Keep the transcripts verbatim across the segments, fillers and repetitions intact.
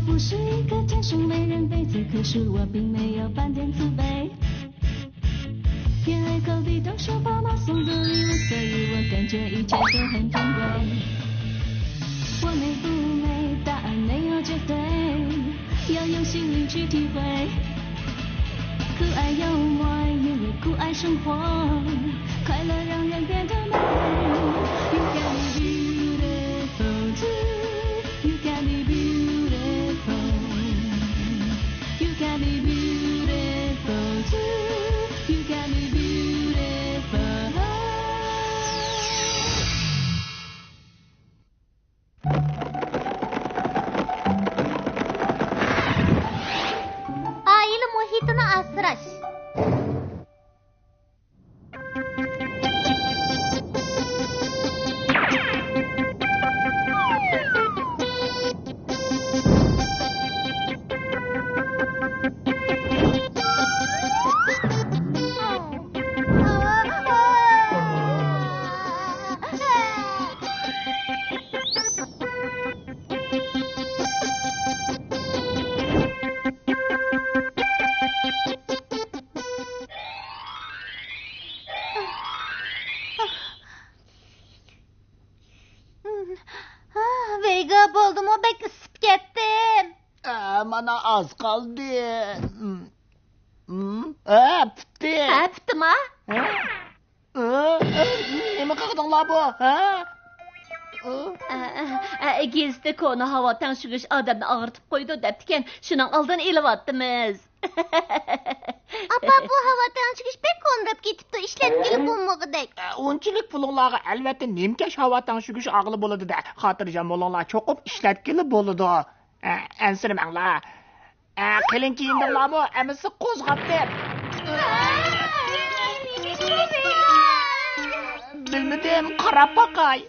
不是一个天生美人杯子，可是我并没有半点自卑。天黑口地都说爸妈送走礼物，所以我感觉一切都很珍贵。我美不美，答案没有绝对，要用心灵去体会。可爱幽默，因为酷爱生活，快乐让人变得美。You got me beautiful too. You got me beautiful. You got me beautiful too. You got me beautiful. ئائىلە مۇھىتىنى ئاسراش. ۋېيگا، بولدىمۇ؟ بەك ئىسسىپ كەتتىم. ئە، مانا ئاز قالدى. ھە، پۈتتى. ھە، پۈتتىما؟ ھە؟ ھە؟ نېمە قىلدىڭلار بۇ؟ ھە؟ ئە، ئە، ئە، گېزىتتە كونا ھاۋا تەڭشىگۈچ ئادەمنى ئاغرىتىپ قويىدۇ دەپتىكەن، شۇنىڭ ئالدىنى ئېلىۋاتىمىز. ئاپا، بۇ ھاۋا تەڭشىگۈچ بەك كونىراپ كېتىپتۇ، ئىشلەتكىلى بولمىغۇدەك. ئە، ئۇنچىلىك پۇلۇڭلارغا ئەلۋەتتە نېمىكەش ھاۋا تەڭشىگۈچ ئالغىلى بولىدۇ-دە. خاتىرجەم بولۇڭلار، چوقۇم ئىشلەتكىلى بولىدۇ. ئە، ئەنسىرىمەڭلار. ئە، قېلىن كىيىندىڭلارمۇ؟ ئەمىسە قوزغاتتىم. بىلمىدىم، قاراپ باقاي.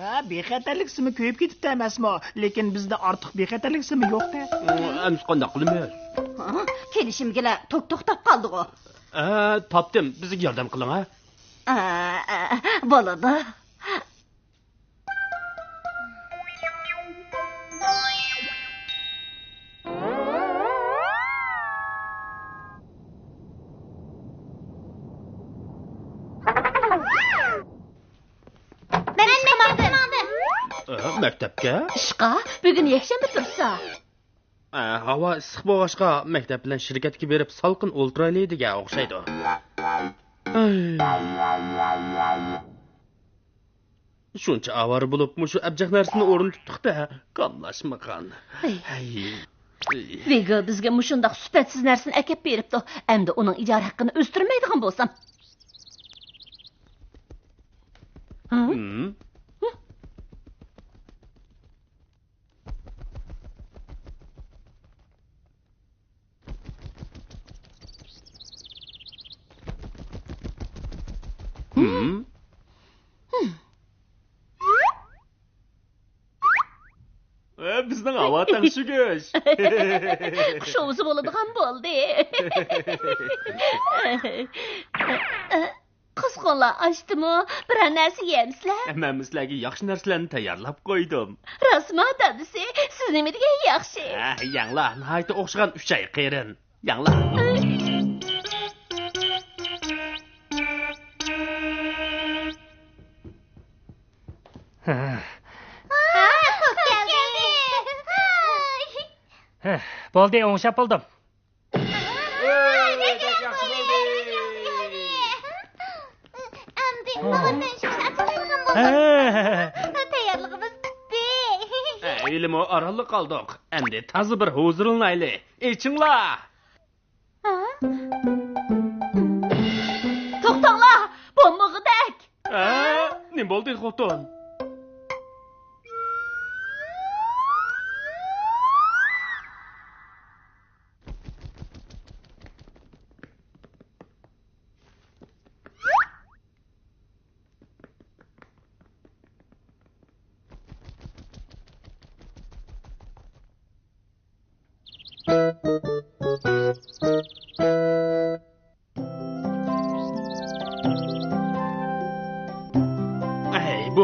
ھە، بىخەتەرلىك سىمى كۆيۈپ كېتىپتۇ ئەمەسمۇ؟ لېكىن بىزدە ئارتۇق بىخەتەرلىك سىمى يوق-تە. ئەمىسە قانداق قىلىمىز؟ ھە، كېلىشىمگىلە توك توختاپ قالدىغۇ. ھە، تاپتىم، بىزگە ياردەم قىلىڭ ھە. ھە، بولىدۇ. مەن ئىشقا ماڭدىم. ئە، مەكتەپكە؟ ئىشقا؟ بۈگۈن يەكشەنبە تۇرسا. ئە، ھاۋا ئىسسىق بولغاچقا، مەكتەپ بىلەن شىركەتكە بېرىپ سالقىن ئولتۇرايلى دېگەن ئوخشايدۇ. شۇنچە ئاۋارە بولۇپ، مۇشۇ ئەبجەق نەرسىنى ئورنىتىپتۇق-دە، كاملاشمىغان. ھەي. ھەي. ۋېگا بىزگە مۇشۇنداق سۈپەتسىز نەرسىنى ئەكەپ بېرىپتۇ. ئەمدى ئۇنىڭ ئىجارە ھەققىنى ئۆستۈرمەيدىغان بولسام. ھە؟ ھىم. ھىم. ھىم. ئە، بىزنىڭ ھاۋا تەڭشىگۈچ. خۇش ئوۋزى بولىدىغان بولدى. قىزغۇنلار ئاشتىمۇ؟ بىرەر نەرسە يەمسىلەر؟ مەن سىلەرگە ياخشى نەرسىلەرنى تەييارلاپ قويدۇم. راستما، دادىسى؟ سىز نېمە دېگەن ياخشى. ھە، يەڭلار، ناھايىتى ئوخشىغان ئۈچەي قېرىن. يەڭلار. ھە، بولدى، ئوڭشاپ بولدۇم. ئەمدى ماڭا تەڭشەش ئاچىلىدىغان بولدى. تەييارلىقىمىز پۈتتى. ھېلىمۇ ئارانلا قالدۇق. ئەمدى تازا بىر ھۇزۇرلىنايلى. ئېچىڭلار. توختاڭلار، بولمىغۇدەك. ھە؟ نېمە بولدى، خوتۇن؟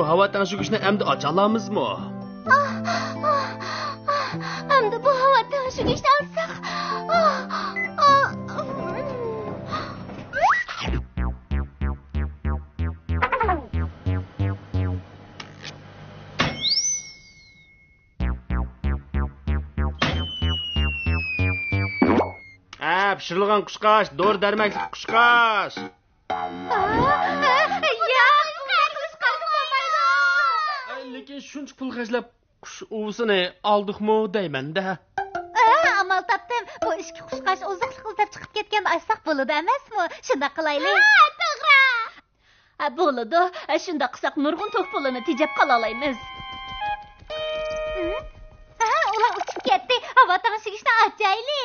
ھاۋا تەڭشىگۈچنى ئەمدى ئاچالامىزمۇ؟ ئەمدى بۇ ھاۋا تەڭشىگۈچنى ئالساق. ھە، پىشۇرۇلغان قۇشقاچ، دورا دەرمەكلىك قۇشقاچ. لېكىن شۇنچە پۇل خەجلەپ قۇش ئۇۋىسىنى ئالدۇقمۇ دەيمەن-دە. ئامال تاپتىم. بۇ ئىككى قۇشقاچ ئوزۇقلۇق ئىزدەپ چىقىپ كەتكەندە ئاچساق بولىدۇ ئەمەسمۇ؟ شۇنداق قىلايلى. ھە، توغرا. ھە، بولىدۇ. ھە، شۇنداق قىلساق نۇرغۇن توك پۇلىنى تېجەپ قالالايمىز. ھە، ئۇلار ئۇچۇپ كەتتى. ھاۋا تەڭشىگۈچنى ئاچايلى.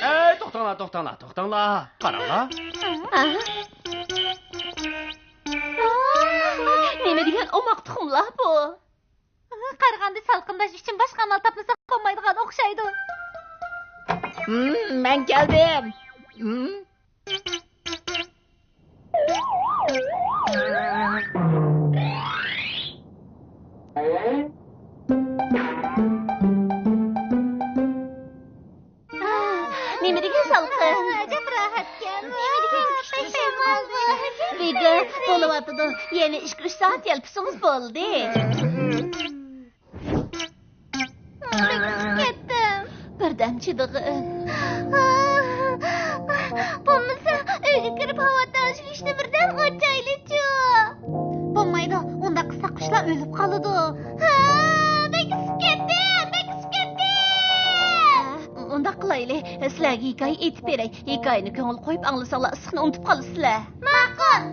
ئەي، توختاڭلار، توختاڭلار، توختاڭلار. قاراڭلار. ھە؟ نېمە دېگەن ئوماق تۇخۇملار بۇ؟ قارىغاندا سالقىنداش ئۈچۈن باشقا ئامال تاپمىساق بولمايدىغان ئوخشايدۇ. ھىم، مەن كەلدىم. ھىم. نېمە دېگەن سالقىن. ئەجەب راھەتكەن. نېمە دېگەن كۈچلۈك شەمالدۇ. بىگا، بولۇۋاتىدۇ. يەنە ئىككى ئۈچ سائەت يەلپۈسىڭىز بولدى. بەك ئىسسىپ كەتتىم. بىردەم چىدىغىن. بولمىسا، ئۆيگە كىرىپ ھاۋا تەڭشىگۈچنى بىردەم ئاچايلىچۇ. بولمايدۇ، ئۇنداق قىلساق قۇشلار ئۆلۈپ قالىدۇ. ھا، بەك ئىسسىپ كەتتىم، بەك ئىسسىپ كەتتىم. ئۇنداق قىلايلى، سىلەرگە ھېكايە ئېيتىپ بېرەي. ھېكايىنى كۆڭۈل قويۇپ ئاڭلىساڭلار، ئىسسىقنى ئۇنتۇپ قالىسىلەر. ماقۇل.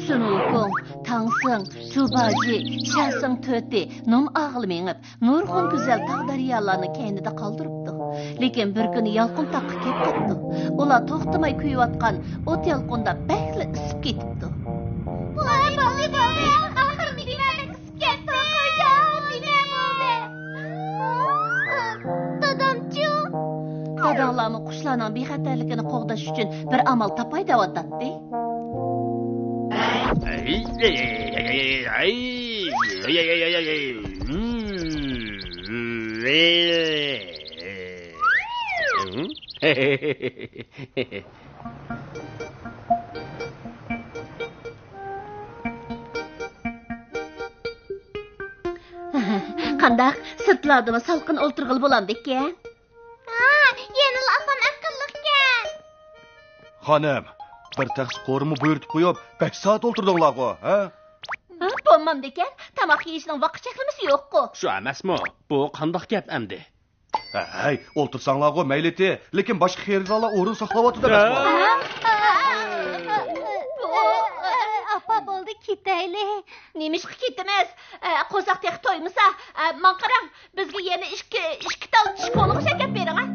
سۈنئۈكۇڭ، تاڭسىڭ، چۇباجى، شەسىڭ تۆتى نوم ئاغىلى مېڭىپ، نۇرغۇن گۈزەل تاغ-دەريالارنى كەينىدە قالدۇرۇپتۇ. لېكىن بىر كۈنى يالقۇن تاغقا كەپ قاپتۇ. ئۇلار توختىماي كۆيۈۋاتقان ئوت يالقۇندا بەكلا ئىسسىپ كېتىپتۇ. ۋاي، بولدى، بولدى، ئاخىرىدىكى مەنە ئىسسىپ كەتتى. نېمە بولدى؟ دادامچۇ؟ داداڭلارمۇ قۇشلارنىڭ بىخەتەرلىكىنى قوغداش ئۈچۈن بىر ئامال تاپاي دەۋاتاتتى. قانداق؟ سىرتلاردىمۇ سالقىن ئولتۇرغىلى بولامدىكەن؟ ھا، يەنىلا ئاپام ئەقىللىقكەن. خانىم، بىر تەخسە قورۇما بۇيرۇتۇپ قويۇپ، بەك سائەت ئولتۇردۇڭلارغۇ، ھە؟ ھا، بولمامدىكەن؟ تاماق يېيىشنىڭ ۋاقىت چەكلىمىسى يوققۇ. شۇ ئەمەسمۇ؟ بۇ قانداق گەپ ئەمدى؟ ھەي، ئولتۇرساڭلارغۇ مەيلىتى، لېكىن باشقا خېرىدارلار ئورۇن ساقلاۋاتىدۇ ئەمەسمۇ؟ ھە؟ بۇ، ئاپا، بولدى، كېتەيلى. نېمىشقا كېتىمىز؟ ئە، قورساق تېخى تويمىسا، ئە، ماڭا قاراڭ، بىزگە يەنە ئىككى، ئىككى تال چىش كولىغا شەكەر بېرىڭ، ھە؟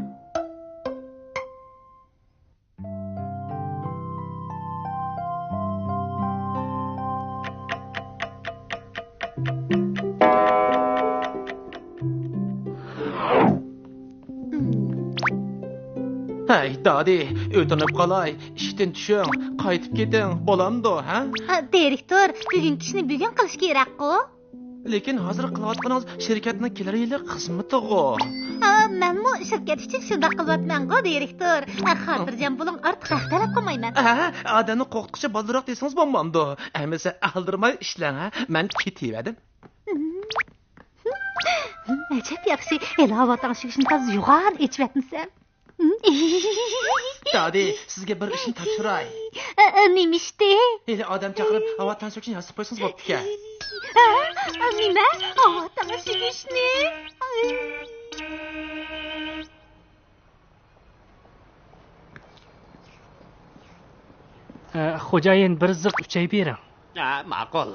ھەي، دادى، ئۆتۈنۈپ قالاي، ئىشتىن چۈشۈڭ، قايتىپ كېتىڭ، بولامدۇ، ھە؟ ھە، دىرېكتور، بۈگۈنكى ئىشنى بۈگۈن قىلىش كېرەكقۇ؟ لېكىن ھازىر قىلىۋاتقىنىڭىز شىركەتنىڭ كېلەر يىلى خىزمىتىغۇ. ئا، مەنمۇ شىركەت ئۈچۈن شۇنداق قىلىۋاتىمەنغۇ، دىرېكتور. ئا، خاتىرجەم بولۇڭ، ئارتۇق ھەق تەلەپ قىلمايمەن. ئە، ئادەمنى قورقۇتقۇچە بالدۇرراق دېسىڭىز بولمامدۇ؟ ئەمىسە ئالدىرىماي ئىشلەڭ، ھە؟ مەن كېتىۋەردىم. ئەجەب ياخشى، ھېلى ھاۋا تەڭشىگۈچنى تازا يوغان ئېچىۋەتمىسەم. دادى، سىزگە بىر ئىشنى تاپشۇراي. ئە، ئە، نېمە ئىشتى؟ ھېلى ئادەم چاقىرىپ، ھاۋا تەڭشىگۈچنى ياساپ قويسىڭىز بوپتىكەن. ھە؟ نېمە؟ ھاۋا تەڭشىگۈچنى؟ ئە، خوجايىن، بىر زىق ئۈچەي بېرىڭ. ھە، ماقۇل.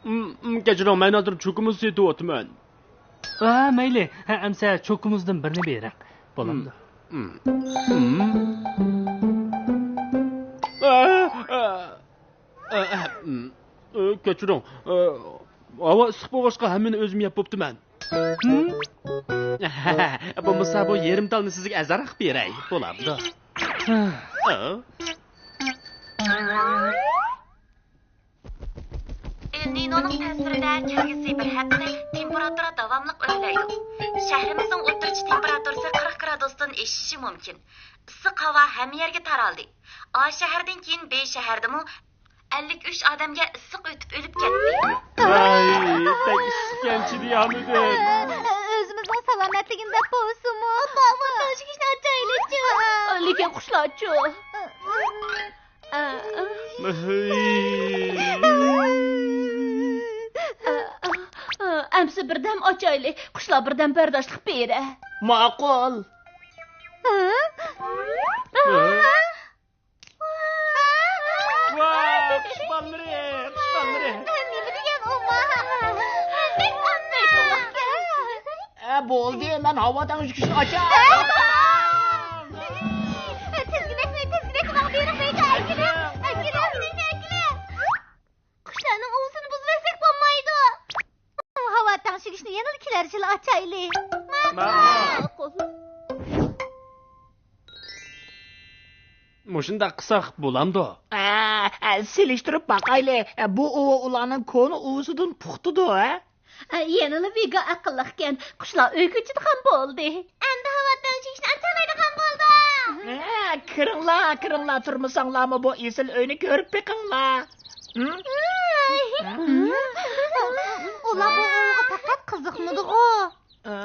م، م، كەچۈرۈڭ، مەن ھازىر چوكىمۇز سېتىۋاتىمەن. ھە، مەيلى. ھە، ئەمسە چوكىمۇزدىن بىرنى بېرىڭ. بولامدۇ؟ م، م. ئە، ئە، ئە، ئە، م، ئە، كەچۈرۈڭ. ئە، ھاۋا ئىسسىق بولغاچقا ھەممىنى ئۆزۈم يەپ بوپتىمەن. ھىم؟ بولمىسا بۇ يېرىم تالنى سىزگە ئەرزانراق قىلىپ بېرەي. بولامدۇ؟ ھە. ئە؟ ئە، نىنونىڭ تەسىرىدە كەلگۈسى بىر ھەپتە تېمپېراتۇرا داۋاملىق ئۆرلەيدۇ. شەھىرىمىزنىڭ ئوتتۇرىچە تېمپېراتۇرىسى قىرىق گرادۇستىن ئېشىشى مۇمكىن. ئىسسىق ھاۋا ھەممە يەرگە تارالدى. ئا شەھەردىن كېيىن بې شەھەردىمۇ ئەللىك ئۈچ ئادەمگە ئىسسىق ئۆتۈپ ئۆلۈپ كەتتى. ۋاي، بەك ئىسسىقكەن، چىدىيالمىدىم. ئۆزىمىزنىڭ سالامەتلىكىنى دەپ بولسىمۇ. ئاپا، ئاپا، تەڭشىگۈچنى ئاچايلىچۇ. لېكىن قۇشلارچۇ؟ ئەمسە بىردەم ئاچايلى، قۇشلار بىردەم بەرداشلىق بېرە. ماقۇل. ۋاي، قۇش بالىلىرى، قۇش بالىلىرى. نېمە دېگەن ئۇ؟ ئە، بولدى، مەن ھاۋا تەڭشىگۈچنى ئاچاي. تىزگىنەكنى، تىزگىنەكنى ماڭا بېرىڭ، بېرىڭ، ئەكېلىڭ، ئەكېلىڭ، ئەكېلىڭ. قۇشلارنىڭ ئۇۋىسىنى بۇزۇۋەتسەك بولمايدۇ. ھاۋا تەڭشىگۈچنى يەنىلا كېلەر يىلى ئاچايلى. ماقۇل. مۇشۇنداق قىلساق بولامدۇ؟ ئە، ئە، سېلىشتۇرۇپ باقايلى. ئە، بۇ ئۇۋا ئۇلارنىڭ كونا ئۇۋىسىدىن پۇختىدۇ، ھە؟ ئە، يەنىلا ۋېگا ئەقىللىقكەن. قۇشلار ئۆيگە كۆچىدىغان بولدى. ئەمدى ھاۋا تەڭشىگۈچنى ئاچالايدىغان بولدۇق. ئە، كىرىڭلار، كىرىڭلار، تۇرمىساڭلارمۇ بۇ ئېسىل ئۆينى كۆرۈپ بېقىڭلار. ھە؟ ئۇلار بۇ ئۇۋىغا پەقەت قىزىقمىدىغۇ؟ ھە؟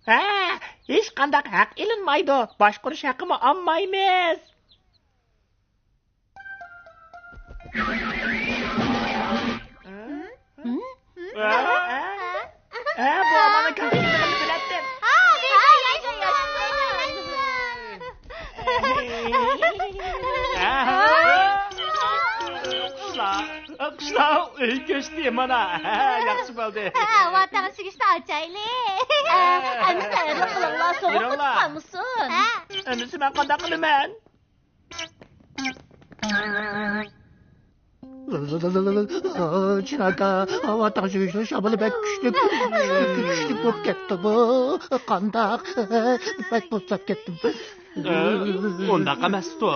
ھە، ھېچقانداق ھەق ئېلىنمايدۇ، باشقۇرۇش ھەققىمۇ ئالمايمىز. ھە؟ ھە؟ ھە، بۇ ئۇلارنىڭ كاكىسىنى بىلەتتىم. قۇشلار، قۇشلار، ئۆي كۆچتى مانا. ياخشى بولدى. ھاۋا تەڭشىگۈچنى ئاچايلى. ئەمىسە ھەرىم قىلىڭلار، سوغۇق بېسىپ قالمىسۇن. ئەمىسە مەن قانداق قىلىمەن؟ چىن ئاكا، ھاۋا تەڭشىگۈچنىڭ شامىلى بەك كۈچلۈك، كۈچلۈك، كۈچلۈك بولۇپ كەتتىمۇ؟ قانداق؟ بەك بوساپ كەتتىم. ئۇنداق ئەمەستۇ.